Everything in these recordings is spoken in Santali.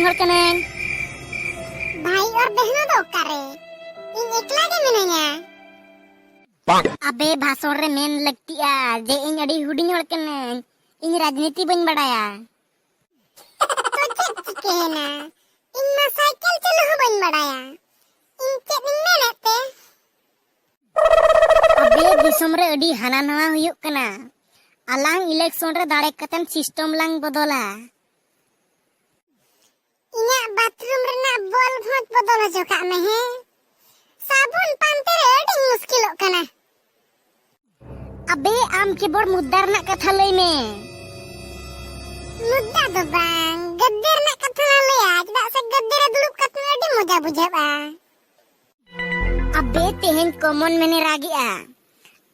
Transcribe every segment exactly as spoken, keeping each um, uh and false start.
ᱦᱚᱲ ᱠᱟᱹᱱᱟᱹᱧ᱾ ᱵᱷᱟᱭ ᱟᱨ ᱵᱮᱦᱱᱟ ᱫᱚ ᱚᱠᱟᱨᱮ? ᱤᱧ ᱮᱠᱞᱟ ᱜᱮ ᱢᱤᱱᱟᱹᱧᱟ᱾ ᱟᱵᱮ, ᱵᱷᱟᱥᱚᱱ ᱨᱮ ᱢᱮᱱ ᱞᱟᱹᱠᱛᱤᱜᱼᱟ ᱡᱮ ᱤᱧ ᱟᱹᱰᱤ ᱦᱩᱰᱤᱧ ᱦᱚᱲ ᱠᱟᱹᱱᱟᱹᱧ, ᱤᱧ ᱨᱟᱡᱽᱱᱤᱛᱤ ᱵᱟᱹᱧ ᱵᱟᱰᱟᱭᱟ᱾ ᱛᱚ ᱪᱮᱫ ᱪᱤᱠᱟᱹᱭᱮᱱᱟ? ᱤᱧ ᱢᱟ ᱥᱟᱭᱠᱮᱞ ᱪᱟᱹᱞᱩ ᱦᱚᱸ ᱵᱟᱹᱧ ᱵᱟᱰᱟᱭᱟ᱾ ᱤᱧ ᱪᱮᱫ ᱤᱧ ᱢᱮᱱᱮᱫ ᱛᱮ? ᱟᱵᱮ, ᱫᱤᱥᱚᱢ ᱨᱮ ᱟᱹᱰᱤ ᱦᱟᱱᱟ ᱱᱟᱣᱟ ᱦᱩᱭᱩᱜ ᱠᱟᱱᱟ᱾ ᱟᱞᱟᱝ ᱤᱞᱮᱠᱥᱚᱱ ᱨᱮ ᱫᱟᱲᱮ ᱠᱟᱛᱮᱢ ᱥᱤᱥᱴᱚᱢ ᱞᱟᱝ ᱵᱚᱫᱚᱞᱟ᱾ ᱤᱧᱟᱹᱜ ᱵᱟᱛᱷᱨᱩᱢ ᱨᱮᱱᱟᱜ ᱵᱚᱞ ᱵᱷᱚᱸᱡᱽ ᱵᱚᱫᱚᱞ ᱦᱚᱪᱚ ᱠᱟᱜ ᱢᱮ, ᱦᱮᱸ? ᱥᱟᱵᱚᱱ ᱯᱟᱱᱛᱮ ᱨᱮ ᱟᱹᱰᱤ ᱢᱩᱥᱠᱤᱞᱚᱜ ᱠᱟᱱᱟ᱾ ᱟᱵᱮ, ᱟᱢ ᱠᱮᱵᱚᱞ ᱢᱩᱫᱽᱫᱟ ᱨᱮᱱᱟᱜ ᱠᱟᱛᱷᱟ ᱞᱟᱹᱭ ᱢᱮ᱾ ᱢᱩᱫᱽᱫᱟ ᱫᱚ ᱵᱟᱝ, ᱜᱟᱹᱫᱽᱫᱮ ᱨᱮᱱᱟᱜ ᱠᱟᱛᱷᱟ ᱞᱟᱝ ᱞᱟᱹᱭᱟ, ᱪᱮᱫᱟᱜ ᱥᱮ ᱜᱟᱹᱫᱽᱫᱮ ᱨᱮ ᱫᱩᱲᱩᱵ ᱠᱟᱛᱮ ᱟᱹᱰᱤ ᱢᱚᱡᱟ ᱵᱩᱡᱷᱟᱹᱜᱼᱟ᱾ ᱟᱵᱮ, ᱛᱮᱦᱮᱧ ᱠᱚᱢᱚᱱ ᱢᱮᱱᱮ ᱨᱟᱜᱮᱜᱼᱟ,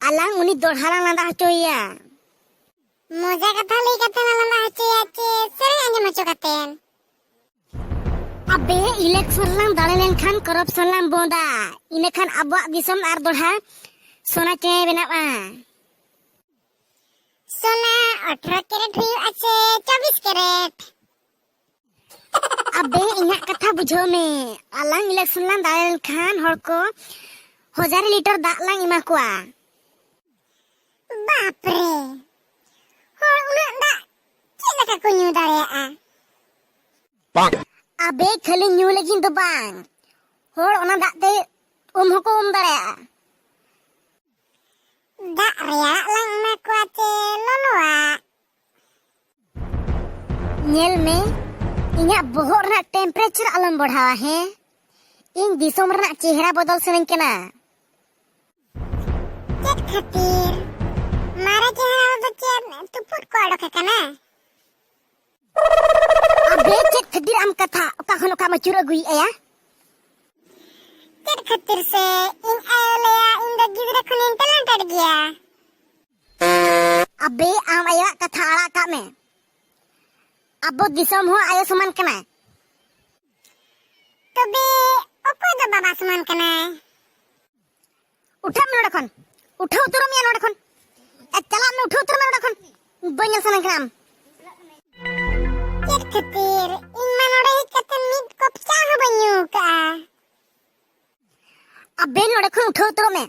ᱟᱞᱟᱝ ᱩᱱᱤ ᱫᱚᱲᱦᱟ ᱞᱟᱝ ᱞᱟᱸᱫᱟ ᱦᱚᱪᱚᱭᱮᱭᱟ᱾ ᱢᱚᱡᱟ ᱠᱟᱛᱷᱟ ᱞᱟᱹᱭ ᱠᱟᱛᱮ ᱞᱟᱝ ᱞᱟᱸᱫᱟ ᱦᱚᱪᱚᱭᱟ ᱪᱮ ᱥᱮᱨᱮᱧ ᱟᱸᱡᱚᱢ ᱦᱚᱪᱚ ᱠᱟᱛᱮ? ᱟᱵᱮ, ᱤᱞᱮᱠᱥᱚᱱ ᱞᱟᱝ ᱫᱟᱲᱮ ᱞᱮᱱᱠᱷᱟᱱ ᱠᱚᱨᱟᱯᱥᱚᱱ ᱞᱟᱝ ᱵᱚᱱᱫᱟ, ᱤᱱᱟᱹᱠᱷᱟᱱ ᱟᱵᱚᱣᱟᱜ ᱫᱤᱥᱚᱢ ᱟᱨ ᱫᱚᱲᱦᱟ ᱥᱚᱱᱟ ᱪᱮᱬᱮ ᱵᱮᱱᱟᱜᱼᱟ᱾ ᱥᱚᱱᱟ ᱟᱴᱷᱨᱚ ᱠᱮᱨᱮᱴ ᱦᱩᱭᱩᱜᱼᱟ ᱥᱮ ᱪᱚᱵᱵᱤᱥ ᱠᱮᱨᱮᱴ? ᱟᱵᱮ, ᱤᱧᱟᱹᱜ ᱠᱟᱛᱷᱟ ᱵᱩᱡᱷᱟᱹᱣ ᱢᱮ, ᱟᱞᱟᱝ ᱤᱞᱮᱠᱥᱚᱱ ᱞᱟᱝ ᱫᱟᱲᱮ ᱞᱮᱱᱠᱷᱟᱱ ᱦᱚᱲ ᱠᱚ ᱦᱟᱡᱟᱨ ᱞᱤᱴᱟᱨ ᱫᱟᱜ ᱞᱟᱝ ᱮᱢᱟ ᱠᱚᱣᱟ᱾ ᱵᱟᱯᱨᱮ, ᱦᱚᱲ ᱩᱱᱟᱹᱜ ᱫᱟᱜ ᱪᱮᱫ ᱞᱮᱠᱟ ᱠᱚ ᱧᱩ ᱫᱟᱲᱮᱭᱟᱜᱼᱟ? ᱟᱵᱮ, ᱠᱷᱟᱹᱞᱤ ᱧᱩ ᱞᱟᱹᱜᱤᱫ ᱫᱚ ᱵᱟᱝ, ᱦᱚᱲ ᱚᱱᱟ ᱫᱟᱜ ᱛᱮ ᱩᱢ ᱦᱚᱸᱠᱚ ᱩᱢ ᱫᱟᱲᱮᱭᱟᱜᱼᱟ᱾ ᱫᱟᱜ ᱨᱮᱭᱟᱲᱟᱜ ᱞᱟᱝ ᱮᱢᱟ ᱠᱚᱣᱟ ᱪᱮ ᱞᱚᱞᱚᱣᱟᱜ? ᱧᱮᱞ ᱢᱮ, ᱤᱧᱟᱹᱜ ᱵᱚᱦᱚᱜ ᱨᱮᱱᱟᱜ ᱴᱮᱢᱯᱟᱨᱮᱪᱟᱨ ᱟᱞᱚᱢ ᱵᱟᱲᱦᱟᱣᱟ, ᱦᱮᱸ? ᱤᱧ ᱫᱤᱥᱚᱢ ᱨᱮᱱᱟᱜ ᱪᱮᱦᱨᱟ ᱵᱚᱫᱚᱞ ᱥᱟᱱᱟᱧ ᱠᱟᱱᱟ᱾ ᱪᱮᱫ ᱠᱷᱟᱹᱛᱤᱨ? ᱢᱟᱨᱮ ᱪᱮᱦᱨᱟ ᱨᱮᱫᱚ ᱪᱮᱫ ᱛᱩᱯᱩᱫ ᱠᱚ ᱚᱰᱚᱠ ᱟᱠᱟᱱᱟ? ᱟᱵᱮ, ᱪᱮᱫ ᱠᱷᱟᱹᱛᱤᱨ ᱟᱢ ᱠᱟᱛᱷᱟ ᱚᱠᱟ ᱠᱷᱚᱱ ᱚᱠᱟᱢ ᱟᱹᱪᱩᱨ ᱟᱹᱜᱩᱭᱮᱫᱼᱟ ᱭᱟ? ᱪᱮᱫ ᱠᱷᱟᱹᱛᱤᱨ ᱥᱮ? ᱤᱧ ᱟᱭᱳ ᱞᱟᱹᱭᱟ ᱤᱧ ᱫᱚ ᱜᱤᱫᱽᱨᱟᱹ ᱠᱷᱚᱱᱤᱧ ᱴᱮᱞᱮᱱᱴᱮᱰ ᱜᱮᱭᱟ᱾ ᱟᱵᱮ, ᱟᱢ ᱟᱭᱳᱣᱟᱜ ᱠᱟᱛᱷᱟ ᱟᱲᱟᱜ ᱠᱟᱜ ᱢᱮ᱾ ᱟᱵᱚ ᱫᱤᱥᱚᱢ ᱦᱚᱸ ᱟᱭᱳ ᱥᱚᱢᱟᱱ ᱠᱟᱱᱟᱭ᱾ ᱛᱚᱵᱮ ᱚᱠᱚᱭ ᱫᱚ ᱵᱟᱵᱟ ᱥᱚᱢᱟᱱ ᱠᱟᱱᱟᱭ? ᱩᱴᱷᱟᱹᱜ ᱢᱮ ᱱᱚᱰᱮ ᱠᱷᱚᱱ, ᱩᱴᱷᱟᱹᱣ ᱩᱛᱟᱹᱨᱚᱜ ᱢᱮᱭᱟ ᱱᱚᱰᱮ ᱠᱷᱚᱱ᱾ ᱮ, ᱪᱟᱞᱟᱜ ᱢᱮ, ᱩᱴᱷᱟᱹᱣ ᱩᱛᱟᱹᱨᱚᱜ ᱢᱮ ᱱᱚᱰᱮ ᱠᱷᱚᱱ᱾ ᱵᱟᱹᱧ ᱧᱮᱞ ᱥᱟᱱᱟᱧ ᱠᱟᱱᱟ ᱟᱢ᱾ ᱪᱮᱫ ᱠᱷᱟᱹᱛᱤᱨ? ᱤᱧ ᱢᱟ ᱱᱚᱰᱮ ᱦᱮᱡ ᱩᱴᱷᱟᱹᱣ ᱩᱛᱟᱹᱨᱚᱜ ᱢᱮ᱾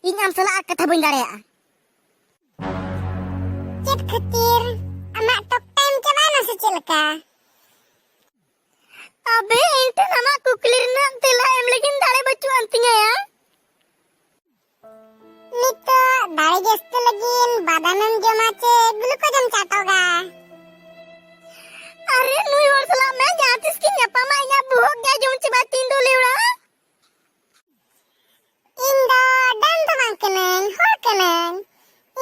ᱤᱧ ᱟᱢ ᱥᱟᱞᱟᱜ ᱟᱨ ᱠᱟᱛᱷᱟ ᱵᱟᱹᱧ ᱫᱟᱲᱮᱭᱟᱜᱼᱟ᱾ ᱪᱮᱫ ᱠᱷᱟᱹᱛᱤᱨ? ᱟᱢᱟᱜ ᱴᱚᱠ ᱴᱟᱭᱤᱢ ᱪᱟᱵᱟᱭᱮᱱᱟ ᱥᱮ ᱪᱮᱫ ᱞᱮᱠᱟ? ᱟᱵᱮ, ᱤᱧ ᱴᱷᱮᱱ ᱟᱢᱟᱜ ᱠᱩᱠᱞᱤ ᱨᱮᱱᱟᱜ ᱛᱮᱞᱟ ᱮᱢ ᱞᱟᱹᱜᱤᱫ ᱫᱟᱲᱮ ᱵᱟᱹᱪᱩᱜ ᱟᱱ ᱛᱤᱧᱟᱹ ᱭᱟ᱾ ᱱᱤᱛᱚᱜ ᱫᱟᱲᱮ ᱡᱟᱹᱥᱛᱤ ᱞᱟᱹᱜᱤᱫ ᱵᱟᱫᱟᱢᱮᱢ ᱡᱚᱢᱟ ᱪᱮ ᱜᱞᱩᱠᱳᱡᱮᱢ ᱪᱟᱴᱚᱜᱟ? ᱟᱨᱮ, ᱱᱩᱭ ᱦᱚᱲ ᱥᱟᱞᱟᱜ ᱢᱟ ᱡᱟᱦᱟᱸ ᱛᱤᱥ ᱜᱤᱧ ᱧᱟᱯᱟᱢᱟ, ᱤᱧᱟᱹᱜ ᱵᱚᱦᱚᱜ ᱜᱮ ᱡᱚᱢ ᱪᱟᱵᱟ ᱛᱤᱧ ᱫᱚ ᱞᱮᱣᱲᱟ᱾ ᱤᱧ ᱫᱚ ᱰᱟᱹᱱ ᱫᱚ ᱵᱟᱝ ᱠᱟᱹᱱᱟᱹᱧ, ᱦᱚᱲ ᱠᱟᱹᱱᱟᱹᱧ᱾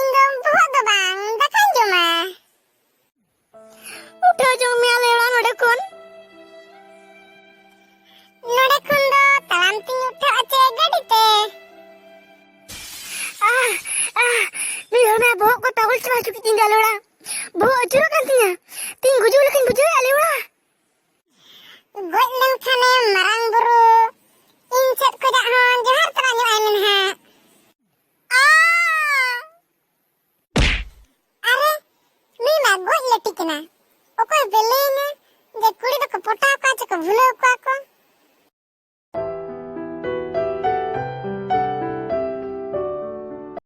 ᱤᱧ ᱫᱚ ᱵᱚᱦᱚᱜ ᱫᱚ ᱵᱟᱝ, ᱫᱟᱠᱟᱧ ᱡᱚᱢᱟ᱾ ᱩᱴᱷᱟᱹᱣ ᱡᱚᱝ ᱢᱮᱭᱟ ᱞᱮᱣᱲᱟ ᱱᱚᱰᱮ ᱠᱷᱚᱱ᱾ ᱱᱚᱰᱮ ᱠᱷᱚᱱ ᱫᱚ ᱛᱟᱲᱟᱢ ᱛᱤᱧ ᱩᱴᱷᱟᱹᱜᱼᱟ ᱪᱮ ᱜᱟᱹᱰᱤ ᱛᱮ? ᱟᱦ, ᱟᱦ, ᱢᱤᱫ ᱦᱚᱲ ᱢᱟ ᱵᱚᱦᱚᱜ ᱠᱚ ᱯᱟᱜᱚᱞ ᱪᱟᱵᱟ ᱦᱚᱪᱚ ᱠᱮᱫ ᱛᱤᱧ ᱫᱚ ᱞᱮᱣᱲᱟ᱾ ᱵᱚᱦᱚᱜ ᱟᱹᱪᱩᱨᱚᱜ ᱠᱟᱱ ᱛᱤᱧᱟ᱾ ᱛᱤᱧ ᱜᱩᱡᱩᱜ ᱞᱮᱠᱟᱧ ᱵᱩᱡᱷᱟᱹᱣᱮᱫᱼᱟ ᱞᱮᱣᱲᱟ᱾ ᱜᱚᱡ ᱞᱮᱱᱠᱷᱟᱱᱮᱢ ᱢᱟᱨᱟᱝ ᱵᱩᱨᱩ, ᱤᱧ ᱥᱮᱫ ᱠᱷᱚᱱᱟᱜ ᱦᱚᱸ ᱡᱚᱦᱟᱨ ᱛᱚᱨᱟ ᱧᱚᱜ ᱟᱭ ᱢᱮ ᱱᱟᱦᱟᱜ᱾ ᱟ! ᱟᱨᱮ, ᱱᱩᱭ ᱢᱟ ᱜᱚᱡ ᱞᱟᱹᱴᱤ ᱠᱟᱱᱟ᱾ ᱚᱠᱚᱭ ᱯᱮ ᱞᱟᱹᱭᱟᱹᱧᱟ ᱡᱮ ᱠᱩᱲᱤ ᱫᱚᱠᱚ ᱯᱚᱴᱟᱣ ᱠᱚᱣᱟ ᱪᱮ ᱠᱚ ᱵᱷᱩᱞᱟᱹᱣ ᱠᱚᱣᱟ